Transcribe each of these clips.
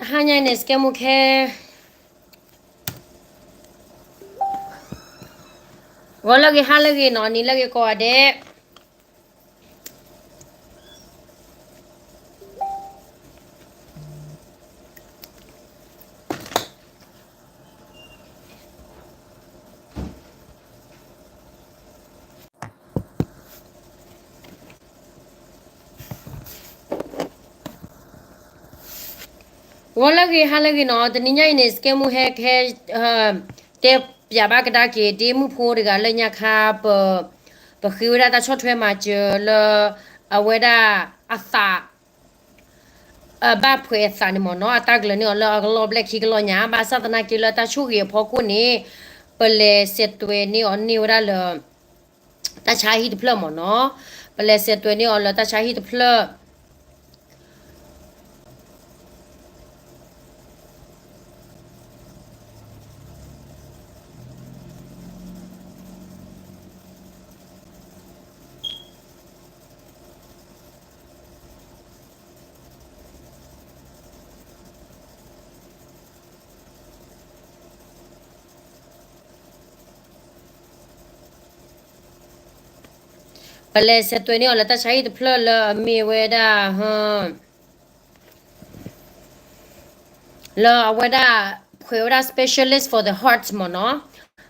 တနံၤညါအံၤန့ၣ် စကဲမူခဲ ဂီၤလၢအဂ့ၤ ဟါလၢအဂ့ၤနီၤ နံၤလၢအဂ့ၤကိးဂၤဒဲး. ဂီၤလၢအဂ့ၤ ဟါလၢအဂ့ၤနီၤ တနံၤညါအံၤန့ၣ် စကဲမူဟဲကဟဲ တဲပၠးဘၣ်ကဒါက့ၤ ဒ့မုၣ်ဖိတဂၤလၢညါခါ ပ ပဃ့ဝဲဒၣ်တၢ်ဆီၣ်ထွဲမၤစၢၤလၢ အဝဲဒၣ်အသး အဘၣ်ဖှဲးအသးန့ၣ်မ့ၢ်နီၤ အတၢ်ကလၢၤန့ၢ်အီၤလၢအကလီၢ်ဘျဲၣ်ခံကလီၢ်ညါ ဘၣ်ဆၣ်သနာ်က့လၢတၢ်ဆိၣ်ဂ့ၤအဖီခိၣ်န့ၣ် ပလဲၤစဲးသွဲးန့ၢ်အီၤန့ၢ်ဝဲဒၣ်လၢ တၢ်ဆါဟံၣ်တဖျၢၣ်မ့ၢ်နီၤ ပလဲၤစဲးသွဲးန့ၢ်အီၤလၢတၢ်ဆါဟံၣ်တဖျၢၣ် ပလဲၤစဲးသွဲးန့ၢ်အီၤလၢတၢ်ဆါဟံၣ်တဖျၢၣ်လၢအမ့ၢ်ဝဲဒၣ် လၢအဝဲဒၣ် ဖှဲးဝဲဒၣ် specialist for the heart မ့ၢ်နီၤ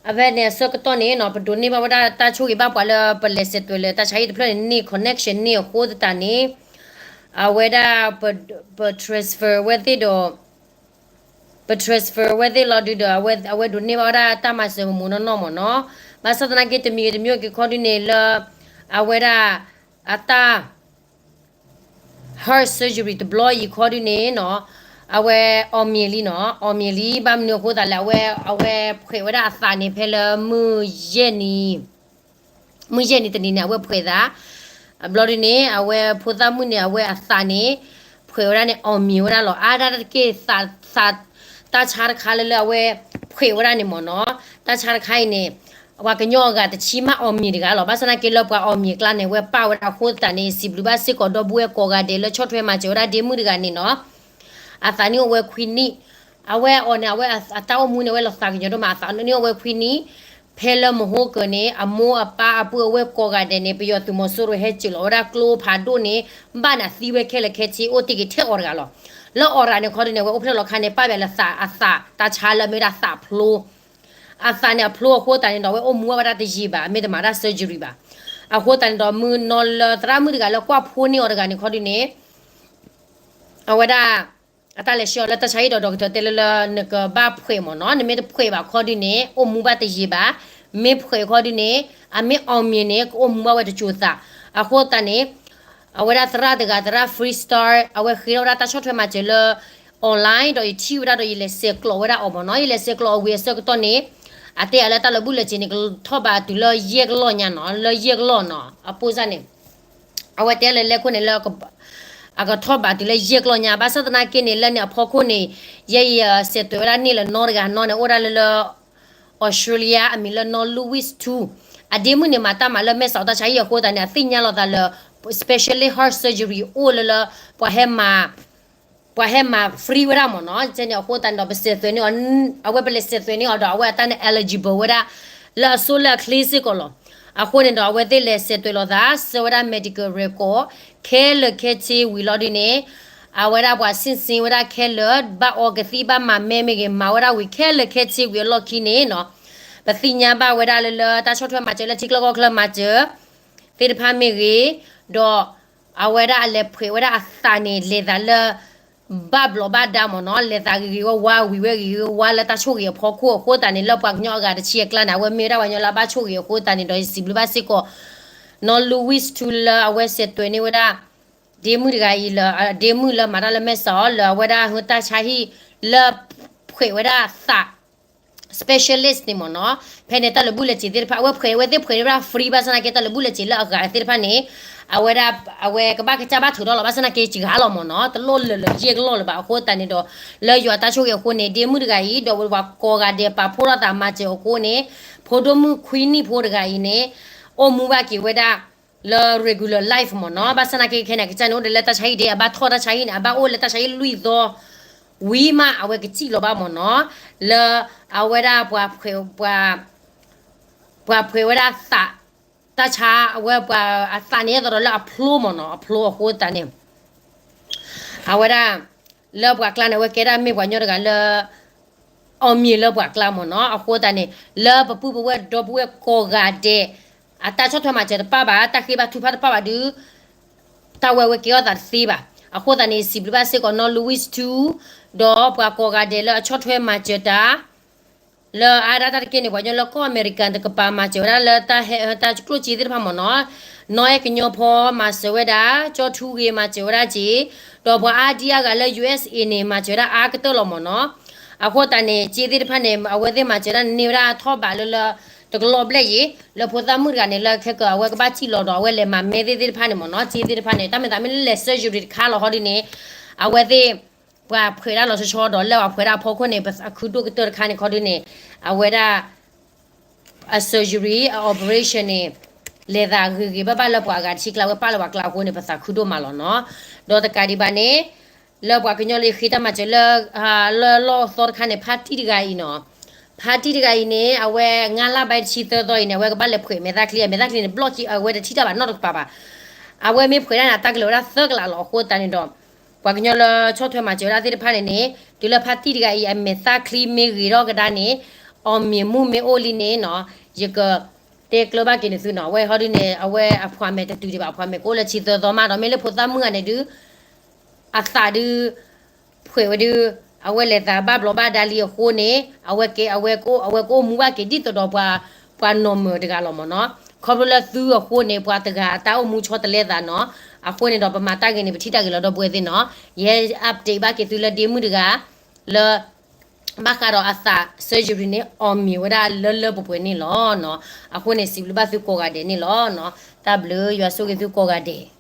အဝဲန့ၣ်အဆၢကတီၢ်န့ၣ်နီၤ ပဒိးန့ၢ်ဘၣ်ဝဲဒၣ်တၢ်ဆိၣ်ဂ့ၤဘၣ်ပှၤလၢပလဲၤစဲးသွဲးလၢတၢ်ဆါဟံၣ်တဖျၢၣ်န့ၣ် န့ၢ် connection န့ၢ်အဃိသတးန့ၣ် အဝဲဒၣ် ပ ပ transfer ဝဲသ့ၣ်ဒီး ပ transfer ဝဲသ့ၣ်လီၤဒုးဒီး အဝဲဒိးန့ၢ်ဘၣ်ဝဲဒၣ်တၢ်မၤစၢၤမူးမူးနီၢ်နီၢ်မ့ၢ်နီၤ ဘၣ်ဆၣ်သနာ်က့တမံၤဂ့ၤတမံၤဂ့ၤခီဒုန့ၣ်လၢ အဝဲဒၣ် အတၢ် heart surgery တဘျီအံၤခီဒုန့ၣ်နီၤ အဝဲအီၣ်မ့ၤလံနီၤ အီၣ်မ့ၤလံ ဘၣ်မနုၤအဃိသတးလဲၣ် အဝဲ အဝဲဖှဲးဝဲဒၣ်အသးန့ၣ် ဖဲလၢမုၢ်ယဲၢ်နံၤ မုၢ်ယဲၢ်နံၤတနံၤန့ၣ် အဝဲဖှဲးသး အဘျီဒုန့ၣ် အဝဲဖိသၣ်မုၣ်န့ၣ် အဝဲအသးန့ၣ် ဖှဲးဝဲဒၣ်န့ၣ် အီၣ်မ့ၤဝဲဒၣ်လီၤ အါဒၣ်တက့ၢ် သး တၢ်ဆါတခါလၢလၢအဝဲဖှဲးဝဲဒၣ်န့ၣ်မ့ၢ်နီၤ တၢ်ဆါတခါအံၤန့ၣ် ပှၤကညီအဂၤတဆံမးအီၣ်မ့ၤတဂၤလီၤ ဘၣ်ဆၣ်သနာ်က့လၢပှၤအီၣ်မ့ၤအကျါန့ၣ် အဝဲပာ်ဝဲဒၣ်အဃိသတးန့ၣ် စံးဘျုးဘၣ်စ့ၢ်ကီးဒီပုၢ်ဝဲၢ်ကိးဂၤဒဲးလၢဆီၣ်ထွဲမၤစၢၤဝဲဒၣ်ဒ့မုၣ်တဂၤန့ၣ်နီၤ အသးနံၣ်အိၣ်ဝဲခွံနံၣ် အဝဲအီၤန့ၣ် အဝဲအတၢ်အိၣ်မူန့ၣ် အဝဲလီၤသးကညီၤဒိၣ်မး အသးနံၣ်အိၣ်ဝဲခွံနံၣ် ဖဲလၢမဟိကၢၤန့ၣ် အမိၢ်အပၢ်အပုၢ်အဝဲၢ်ကိးဂၤဒဲးန့ၣ် ပယီၤသုးမီၤစိရိၤဟဲစၢၤလီၤဝဲဒၣ်ကျိဖးဒိၣ်န့ၣ် ဘၣ်န့ၣ်အသံဝဲခဲလၢာ်ခဲဆ့ အိၣ်တ့ၢ်က့ၤထဲအီၤတဂၤလီၤ လၢအီၣ်တဂၤန့ၣ်ခီဒုန့ၣ် အဝဲအိၣ်ဖျဲၣ်လီၤခါန့ၣ် ပာ်ဘၣ်လၢသးအသး တၢ်ဆါလၢအမ့ၢ်ဝဲဒၣ်သးဖျိ အသးန့ၣ်အဖျိအဃိသတးန့ၣ်ဒီး အဝဲအိၣ်မူဘၣ်ဝဲဒၣ်တယံာ်ဘၣ် အမ့ၢ်တမၤတၢ် surgery ဘၣ် အဃိသတးန့ၣ်ဒီး မုၢ်နီၤလၢသရၣ်မုၣ်တဂၤလၢကွၢ်ဖိန့ၢ်အီၤတဂၤန့ၣ်ခီဒုန့ၣ် အဝဲဒၣ် အတၢ်လဲၤဆှၢအီၤလၢတၢ်ဆါဟံၣ်ဒီး doctor တဲလၢလၢ နကဘၣ်ဖှဲးမ့ၢ်နီၤ နမ့ၢ်တဖှဲးဘၣ်ခီဒုန့ၣ် အိၣ်မူဘၣ်တယံာ်ဘၣ် မ့ၢ်ဖှဲးခီဒုန့ၣ် အမ့ၢ်အီၣ်မ့ၤန့ၣ် ကအိၣ်မူဘၣ်ဝဲတစိၤသး အဃိသတးန့ၣ် အဝဲဒၣ်သရၣ်တဂၤ သရၣ် Free Star အဝဲဃ့ထီၣ်ဝဲဒၣ်တၢ်ဆီၣ်ထွဲမၤစၢၤလၢ online ဒီးယထံၣ်ဝဲဒၣ်ဒီးယလဲၤဆဲးကျိးဝဲဒၣ်အီၤမ့ၢ်နီၤ ယလဲၤဆဲးကျိးအီၤဝံၤအဆၢကတီၢ်န့ၣ် အတဲအါလၢတၢ်လၢာ်ဘူၣ်လၢာ်စ့ၤန့ၣ် ကထီၣ်ဘးတုၤလၢယဲၢ်ကလီၢ်ညါနီၤ လၢယဲၢ်ကလီၢ်နီၤ အပိၢ်စၢ်န့ၣ် အဝဲတဲလၢလဲၤခိၣ်န့ၣ်လၢ အကထီၣ်ဘးတုၤလၢယဲၢ်ကလီၢ်ညါ ဘၣ်ဆၣ်သနာ်က့န့ၣ် လၢန့ၣ်အဖီခိၣ်န့ၣ် ယဲယဆဲးသွဲးဝဲဒၣ်န့ၢ်လၢနီတဂၤနီၤန့ၣ် အိၣ်ဒၣ်လၢလၢ Australia အမံၤလၢနီၢ် Louis two အဒ့မုၣ်န့ၣ် မၤတၢ်မၤလၢမဲၢ်စးအီၤတၢ်ဆါဟံၣ်အဃိသတးန့ၣ် အသ့ၣ်ညါလီၤသးလၢ specialist heart surgery အိၣ်လၢလၢ ပှၤဟဲမၤ ပှၤဟဲမၤ free ဝဲဒၣ်မ့ၢ်နီၤ ကဲန့ၣ်အဃိသတးန့ၣ်ဒီး ပစဲးသွဲးန့ၢ်အီၤ အဝဲပလဲၤစဲးသွဲးန့ၢ်အီၤဒီး အဝဲအတၢ်န့ၣ် eligible ဝဲဒၣ် လၢအစိလၢအချ့စ့ၢ်ကီးလီၤ. အဃိန့ၣ်ဒီး အဝဲသ့ၣ်လဲၤစဲးသွဲးလိာ်သး ဆှၢဝဲဒၣ် medical record ခဲလၢာ်ခဲဆ့ဝံၤလီၤဒုန့ၣ် အဝဲဒၣ်ပှၤဆ့ၣ်ဆ့ဝဲဒၣ်ခဲလၢာ် ဘၣ်အီကသံၣ်ဘၣ်မၤမဲမ့ၢ်ဂ့ၤ မၤဝဲဒၣ်ဝံၤခဲလၢာ်ခဲဆ့ဝံၤအလီၢ်ခံန့ၣ်နီၤ ပသ့ၣ်ညါဘၣ်ဝဲဒၣ်လၢလၢတၢ်ဆီၣ်ထွဲမၤစၢၤလၢထံချၢကီၢ်ချၢမၤစၢၤ သ့ၣ်တဖၣ်မ့ၢ်ဂ့ၤ, ဒီးအဝဲဒၣ်အလဲၤဖှဲးဝဲဒၣ်အသးန့ၣ် လဲၤသးလၢ ဘၣ်ဘျီးဘၣ်ဒါမ့ၢ်နီၤ, လဲၤသးဂ့ၤဂ့ၤဝါဝါ ဝံၤဝဲဂ့ၤဂ့ၤဝါလၢတၢ်ဆိၣ်ဂ့ၤအဖီခိၣ်အဃိသတးန့ၣ် လၢပှၤကညီအဂၤတဆံအကျါန့ၣ် အဝဲမ့ၢ်ဝဲဒၣ်ပှၤကညီလၢအဘၣ်ဆိၣ်ဂ့ၤအဃိသတးန့ၣ်ဒီး ယစံးဘျုးဘၣ်စ့ၢ်ကီး နီၢ် Louis two လၢအဝဲစဲးသွဲးန့ၢ်ဝဲဒၣ် ဒ့မုၣ်တဂၤအံၤလၢ ဒ့မုၣ်လၢမၤတၢ်လၢမဲၢ်စးအီၤ လၢအဝဲဒၣ်ဟၢတၢ်ဆါဟံၣ်လၢ ဖှဲးဝဲဒၣ်သး specialist န့ၣ်မ့ၢ်နီၤ, ဖဲန့ၣ်တၢ်လၢာ်ဘူၣ်လၢာ်စ့ၤသ့ၣ်တဖၣ် အဝဲဖှဲး အဝဲသ့ၣ်ဖှဲးန့ၢ်ဝဲဒၣ် free ဘၣ်ဆၣ်သနာ်က့ တၢ်လၢာ်ဘူၣ်လၢာ်စ့ၤလၢအဂၤသ့ၣ်တဖၣ်န့ၣ် အဝဲဒၣ် အဝဲကဘၣ်ကစၢ်ဘၣ်ထုးထီၣ်လီၤ ဘၣ်ဆၣ်သနာ်က့စှၤလီၤမ့ၢ်နီၤ, တလိၣ်လၢာ်လၢာ်ယဲၢ်ကလီၢ်လၢၤဘၣ်အဃိသတးန့ၣ်ဒီး လၢယွၤတၢ်ဆိၣ်ဂ့ၤအဃိန့ၣ် ဒ့မုၣ်တဂၤအံၤ ဒီးဝဲပှၤကိးဂၤဒဲးပာ်ဖှိၣ်ထီၣ်သးမၤစၢၤအဃိန့ၣ် ဖိဒိၣ်မုၣ်ခွံနံၣ်ဖိတဂၤအံၤန့ၣ် အိၣ်မူဘၣ်က့ၤဝဲဒၣ် လၢ regular life မ့ၢ်နီၤ, ဘၣ်ဆၣ်သနာ်က့ခဲန့ၣ် ကစၢ်န့ၣ်အိၣ်ဒီးလၢတၢ်ဆါဟံၣ်ဒ့ အဘၣ်ထီၣ်တၢ်ဆါဟံၣ်န့ၣ် အဘၣ်အိၣ်လၢတၢ်ဆါဟံၣ်လွံၢ်သီ ဝံၤမး အဝဲကစံၣ်လီၤဘၣ်မ့ၢ်နီၤ, လၢအဝဲဒၣ်ပှၤ ပှၤဖှဲးဝဲဒၣ်သး, တၢ်ဆါအဝဲပှၤအသးန့ၣ် အဲၣ်ဒိးဒီးလၢအဖျိမ့ၢ်နီၤ, အဖျိအဃိသတးန့ၣ် အဝဲဒၣ် လၢပှၤကျါန့ၣ် အဝဲကဲဒၣ်မ့ၢ်ပှၤကညီတဂၤလၢ အီၣ်မံၤလၢပှၤကျါမ့ၢ်နီၤ. အဃိသတးန့ၣ် လၢပပုၢ်ပဝဲၢ်ဒီပုၢ်ဝဲၢ်ကိးဂၤဒဲး အတၢ်ဆီၣ်ထွဲမၤစၢၤတပၣ်ဘၣ်, တၢ်ဃ့ဘါထုကဖၣ်တပၣ်ဘၣ်ဒီး တၢ်ဝဲအဝဲကဲထီၣ်သးတသ့ဘၣ်. အဃိသတးန့ၣ် စံးဘျုးဘၣ်စ့ၢ်ကီးနီၢ် Louis Tu ဒီးပှၤကိးဂၤဒဲးလၢအဆီၣ်ထွဲမၤစၢၤတၢ် လၢအါဒၣ်တၢ်တက့ၢ်န့ၣ် ပှၤကညီလၢကီၢ်အမဲရကၤတကပၤ မၤစၢၤဝဲဒၣ်လၢတၢ်ဟဲ တၢ်ကျိၣ်စ့သ့ၣ်တဖၣ်မ့ၢ်နီၤ, နီၢ်အဲၣ်ကညီဖီ မၤစၢၤဝဲဒၣ်, ကၠီထူဂ့ၤ မၤစၢၤဝဲဒၣ်က့ၤ, ဒီးပှၤအါဒံအါဂၤလၢ ယူၢ်အ့ၣ်စ့ၣ်အ့ၣ်န့ၣ် မၤစၢၤဝဲဒၣ်အါကတၢၢ်လီၤမ့ၢ်နီၤ. အဃိသတးန့ၣ် စ့သ့ၣ်တဖၣ်န့ၣ် အဝဲသ့ၣ်မၤစၢၤဒၣ်န့ၣ် န့ၢ်ဝဲဒၣ်ထီၣ်ဘးလၢလၢ တကလီၤဘျဲၣ်ယံၤ လၢဖိသၣ်မုၣ်တဂၤန့ၣ် လၢခဲကၢၤအဝဲကဘၣ်စံၣ်လီၤဒီး အဝဲလဲၤမၤမဲသ့ၣ်သ့ၣ်တဖၣ်န့ၣ်မ့ၢ်နီၤ, စ့သ့ၣ်တဖၣ်န့ၣ် တၢ်မ့ၢ်သးမ့ၢ်လၢလဲၤ surgery တခါလီၤဟီဒ်န့ၣ် အဝဲသ့ၣ် ပှၤဖှဲးဒၣ်လီၤဆီဆီဒီး လၢပှၤဖှဲးဒၣ်အဖီခိၣ်န့ၣ် ပသးခုဒိၣ်ကတၢၢ်တခါန့ၣ်ခီဒ်န့ၣ် အဝဲဒၣ် အ surgery အ operation န့ၣ် လဲၤသးဂ့ၤဂ့ၤဘၣ်ဘၣ်လၢပှၤအဂၤတဆံကျါ အဝဲပာ်လၢပှၤကျါအဃိန့ၣ် ပသးခုဒိၣ်မးလီၤနီၤ. ဒီးတကးဒံးဘၣ်န့ၣ် လၢပှၤကညီလၢယဃ့တၢ်မၤစၢၤလၢ လၢလီၢ်သီတခါန့ၣ် ဖါတံၢ်တဂၤအံၤနီၤ, ဖါတံၢ်တဂၤအံၤန့ၣ် အဝဲငါးလါဘၣ်တဆံသၢသီအံၤန့ၣ် အဝဲကဘၣ်လဲၤဖှဲးမဲာ်သၣ်ချံ, အမဲာ်သၣ်ချံန့ၣ် ဘျီၣ်က့ အဝဲတထံၣ်တၢ်ဘၣ်နီတကပၤဘၣ်. အဝဲမ့ၢ်ဖှဲးဒၣ်န့ၣ် အတၢ်ကလၢၤဝဲဒၣ်သၢကလးလီၤ. အဃိသတးန့ၣ်ဒီး ပှၤကညီလၢဆီၣ်ထွဲမၤစၢၤဝဲဒၣ်သ့ၣ်တဖၣ်န့ၣ်န့ၣ် တုၤလၢဖါတံၢ်တဂၤအံၤ အမဲာ်သၣ်ချံမ့ၢ်ဂ့ၤထီၣ်ကဒါန့ၣ် အီၣ်မ့ၢ်မူမ့ၢ်အိၣ်လံန့ၣ်နီၤ ယကတဲကျၢၤဘၣ်က့ၤနသုနီၤ. အဝဲဟီဒ်န့ၣ် အဝဲအ appointment တတုၤဒံးဘၣ်, appointment ကအိၣ်လၢဆံသၢသီမးဒီး မ့ၢ်လၢဖိသၣ်မုၣ်ဂၤန့ၣ်ဒုး အသးဒုး ဖှဲးဝဲဒုး အဝဲလဲၤသးဘၣ်ဘျီးဘၣ်ဒါလံအဃိန့ၣ် အဝဲကဲ အဝဲကအိၣ် အဝဲကအိၣ်မူဘၣ်က့ၤဒ်သိးဒီးပှၤ ပှၤနီၢ်မၢၤတဂၤလီၤမ့ၢ်နီၤ. ခီဖျိလၢသုအဃိန့ၣ် ပှၤတဂၤအတၢ်အိၣ်မူဆီတလဲသးနီၤ. အဃိန့ၣ်ဒီးပမၤတၢ်ဂ့ၤန့ၣ် ပထံၣ်တၢ်ဂ့ၤလီၤ ဒီပုၢ်ဝဲၢ်သ့ၣ်နီၤ. ယဲ update ဘၣ်က့ၤသုလၢဒ့မုၣ်တဂၤ လၢ ဘၣ်ဃးဒီးအသး surgery န့ၣ် အီၣ်မ့ၢ်ဝဲဒၣ်လၢလၢပှဲၤပှဲၤန့ၣ်လီၤနီၤ. အဃိန့ၣ် စံးဘျုးဘၣ်သုကိးဂၤဒဲးန့ၣ်လီၤနီၤ. တၢ်ဘျုး ယွၤဆိၣ်ဂ့ၤသုကိးဂၤဒဲး.